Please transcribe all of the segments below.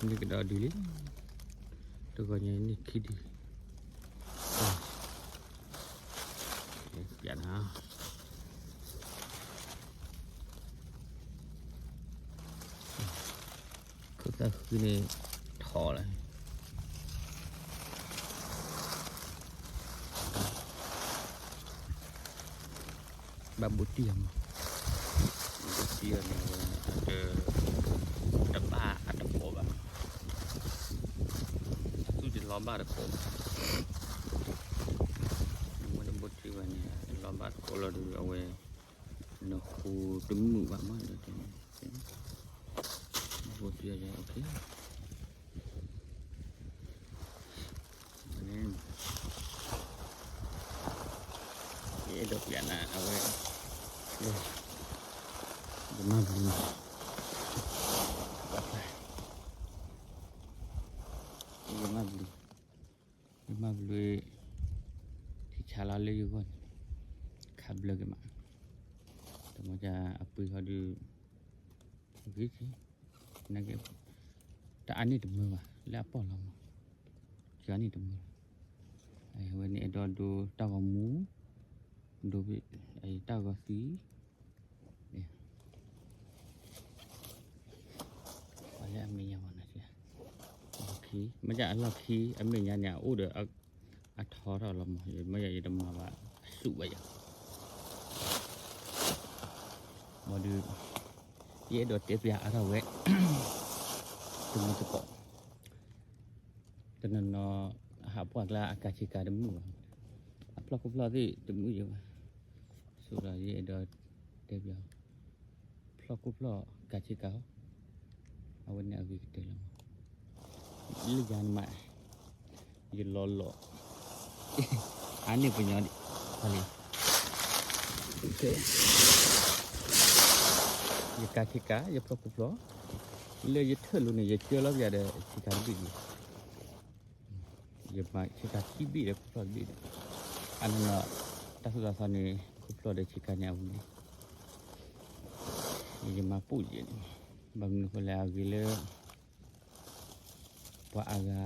န့ၣ်ကဒီးဒုးလံ, တဂီၤညါန့ၣ်ခံဒုး, ပျးနၤ, ခိၣ်သၣ်ဃုန့ၣ်ထီၣ်လီၤ. ဘၣ်ဘိးတံၢ်အီၤမး, ဘိးတံၢ်အီၤန့ၣ် အဝဲ တဘၣ်အတကိးဘၣ်, အသူၣ်တလီၤဘၣ်တကိးဘၣ်, မ့ၢ်တဘိးတံၢ်ဘၣ်န့ၣ် တလီၤဘၣ်တကိးလီၤဒီး အဝဲ နဃိတမုာ်ဘၣ်မး, ဘိးတံၢ်အီၤ ယအဲၣ်ဒိးပျးနၤ အဝဲ ယမၤဘျုး, ယမၤဘျုး, ယမၤဘျုး, ထံဆါလီၤလၢယဂီၢ်န့ၣ် ခးဘျၢက့ၤမး, တမ့ၢ်အပှ့ၤဟီဒုး ဂ့ၤက့ၤ, နကဲ, တအါန့ၢ်တမၢဘၣ် လၢအပီၢ်လီၤမး, ကန့ၢ်တမၢလီၤ, အဝဲန့ၣ်အဲၣ်ဒိးဒိတၢ်ဂီၤမူ, ဒိတၢ်ဂီၤသံ, ပှၤလၢအမဲာ်ညါဘၣ်နၤ, မ့ၢ်အလီၢ်ခံ အမဲာ်ညါန့ၣ် အအိၣ်ဒီး အထီထီၣ်လီၤမး, မ့ၢ်ယတမၤဘၣ် အဆူၣ်ဘၣ်ယၤ, ဘၣ်ဒီး ယအဲၣ်ဒိးတဲပျးအါထီၣ်ဝဲ တမုာ်တကိး, တနီၤနီၤ အဟးပှၢ်ကျါအကၤဆ့ကၤတမုာ်ဘၣ်, အဖျီၣ်ခိၣ်ဖျီၣ်သ့ၣ်တမုာ်ယၤဘၣ်, ဆိဒီးယအဲၣ်ဒိးတဲပျး ဖျီၣ်ခိၣ်ဖျီၣ်ကၤဆ့ကၤအီၤ, အဝဲန့ၣ်အဂ့ၤကတၢၢ်လီၤမး, လၢယၤန့ၣ်မး ယလီၤလီၤ, အါန့ၢ်ပညီဒံး, လံ, ယကၤဆ့ကၤ ယဖျီၣ်ခိၣ်ဖျီၣ်, လၢယထၢၣ်လိၤန့ၣ် ယကၢလီၤပယၤဒီးဆ့ကၤတဘ့ၣ်န့ၣ်, ယမၤဆ့ကၤခံဘ့ၣ်ဒီးခိၣ်ဖျီၣ်တဘ့ၣ်ဒီး, အနီၢ်နီၢ် တၢ်သိၣ်တၢ်သီန့ၣ် ခိၣ်ဖျီၣ်ဒီးဆ့ကၤန့ၣ်အဝံၤန့ၣ်, ယမၤပိာ်ယဲန့ၣ်, ဘၣ်မနုၤဃိလဲၣ်အဂ့ၤလၢ ပှၤအဂၤ,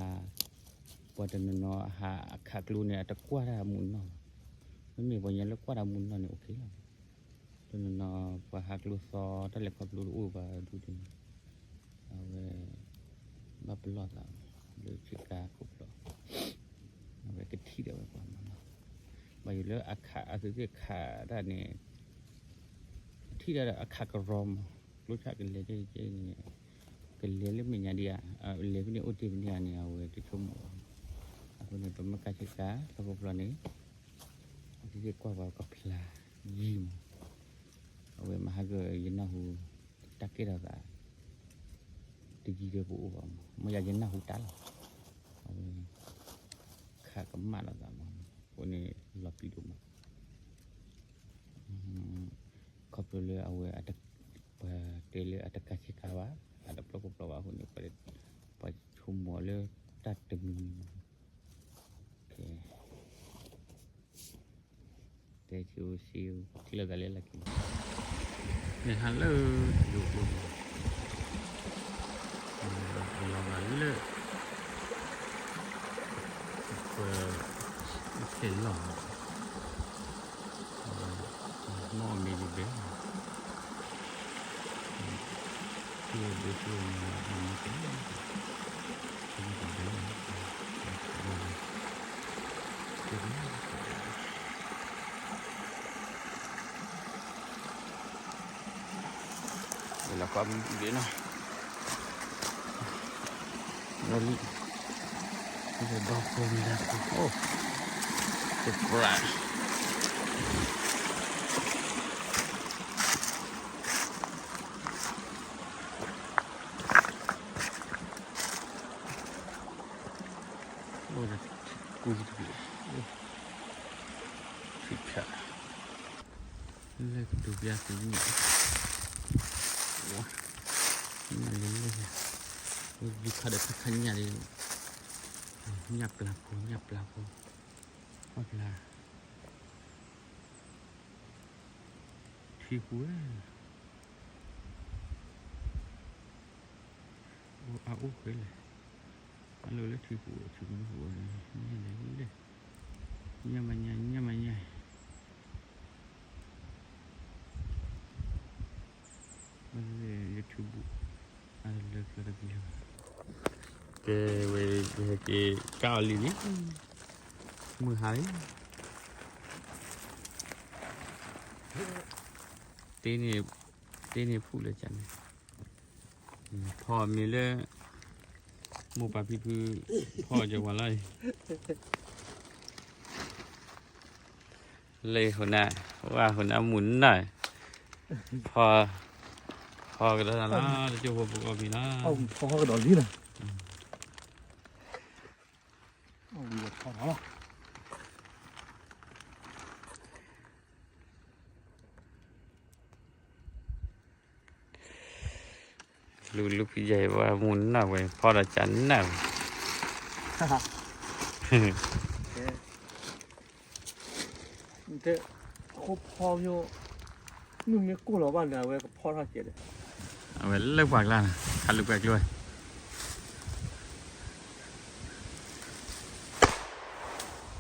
ပှၤတနီၤနီၤအဟးအခးကျိန့ၣ် အတကွၢ်တၢ်မူးနီၢ်ဘၣ်, မ့မ့ၢ်ပှၤညီလၢကွၢ်တၢ်မူးနီၢ်န့ၣ် အိၣ်ခ့လီၤ, တနီၤနီၤ ပှၤဟးကျိသီ တၢ်လဲၤခီဖျိတအိၣ်ဘၣ်ဒ်န့ၣ်, အဝဲ ဘၣ်ပလီၢ်သး လၢဆ့ကၤခိၣ်ဖျီၣ်, အဝဲကထံၣ်ဒီးဝဲပှၤမးနီၤ, ဘၣ်ယိၤလၢအခးအသုးသ့ၣ်ခးတၢ်န့ၣ် ထံၣ်တၢ်ဒီးအခးကရီမး, ကျိဆၣ်ကလဲၤကဲန့ၣ်, ကလဲၤလၢမဲာ်ညါဒံးဧါ, လဲၤဖဲန့ၣ်အိၣ်တ့ၢ်ဖဲန့ၣ်ဧါန့ၣ် အဝဲတဆိကမိၣ်ဘၣ်, အဃိန့ၣ် ပမ့ၢ်ကၤဆ့ကၤ ဖျီၣ်ခိၣ်ဖျီၣ်န့ၣ်, အသုးသ့ၣ်ကွၢ်ပှၤကဖျါယံာ်မး, အဝဲမဟါကယနၢ်ဟူ တၢ်ကဲထီၣ်သး တယံၤဒီးပအိၣ်ဘၣ်မး, မ့ၢ်ယၤယနၢ်ဟူတၢ်လီၤ, အဝဲ ခးကမၣ်လိာ်သးမး, အဃိန့ၣ်လီၤပျံၤဒိၣ်မး, ခီဖျိလၢအဝဲ ပှၤတဲလၢအတကၤဆ့ကၤဘၣ်, အတဖျီၣ်ခိၣ်ဖျီၣ်ဘၣ်အဃိန့ၣ်, ပှၤဆိကမိၣ်လၢတၢ်တမံၤမံၤမး, တဲဆူစ့ ကျၢၢ်သးလၢလၢက့ၤ, န့ၣ်ဟါလၢ ယိၤအိၣ်န့ၣ်, ပလီၤဂာ်လၢ ပ ဖဲလီၢ် မ့ၢ်အမ့ၢ်ယဘဲ, လီၤကီးဘ့ၣ်နီၤ, လီၤလံ, ဒီဖိမုၣ်ဖိ, အိၣ်, တပြး အိၣ်ဒီးထံကွံတဘ့ၣ်, ထံဖျါ, လၢကဒိးပျၢ်သုညၣ်, ဝါ, ညၣ်လၢလၢ, ယူၤခါဒီးခါခါညၣ်လံ, ညၣ်ပျၢ်ဖိ ညၣ်ပျၢ်ဖိ, ပှၢ်ပျၢ် ထံပူၤဝဲ, အိၣ် အအိၣ်ဃဲလဲၣ်, အလိၤလၢထံပူၤ ထံပူၤပူၤန့ၣ် လဲၤလဲၣ်, ညၣ်မညါ ညၣ်မညါ, ယထံပူၤ အလၢကျဲတက့ၢ်လီၤ, ကဲဝဲ ယဟဲက့ၤကၣ်အီၤလံလံ, မုၢ်ဟါလံ, တ့န့ၢ် တ့န့ၢ်ဖုၣ်လၢကၢ်န့ၣ် ဖီမ့ၢ်လၢ မိၢ်ပၢ်ဖံဖု ဖီကၢၤဝဲလီၤအံၤ, လၢဟိန ဝဲဟိနမုၢ်နၢ်, ဖီ ဖီကဒီးလီၤ တကၠိဖိပကီၢ်မံၤလီၤ, ဖီကဒီးလံလီၤ, လူလူဖီယဲၢ် ဝဲမုၢ်နၢ်ဝဲ ဖီဒီးကၢ်နၢ်ဝဲ, အဃိဖီမ့ၢ် မုၢ်မ့ၢ်ကိၢ်လီၤဘၣ်န့ၣ် အဝဲကဖီထီၣ်ကဲးဒီး, အဝဲလၢပှၤကျါန့ၣ် ခးလူၤကွဲးကျိဝဲ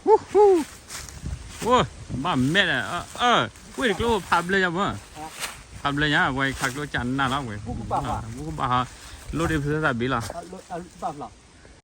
အိၣ် ဘၣ်မဲာ်ဒီး အၢ ဝ့ၢ်တကျိဖးဘျၢညါမး, ဖးဘျၢညါ ဝဲခးကျိကၢ်နၢ်လီၤဝဲ, မူကဘၣ်ဟး လိၣ်ဒ့ဖသၣ်ဘ့ၣ်လီၤ, ဘၣ်ဖျီ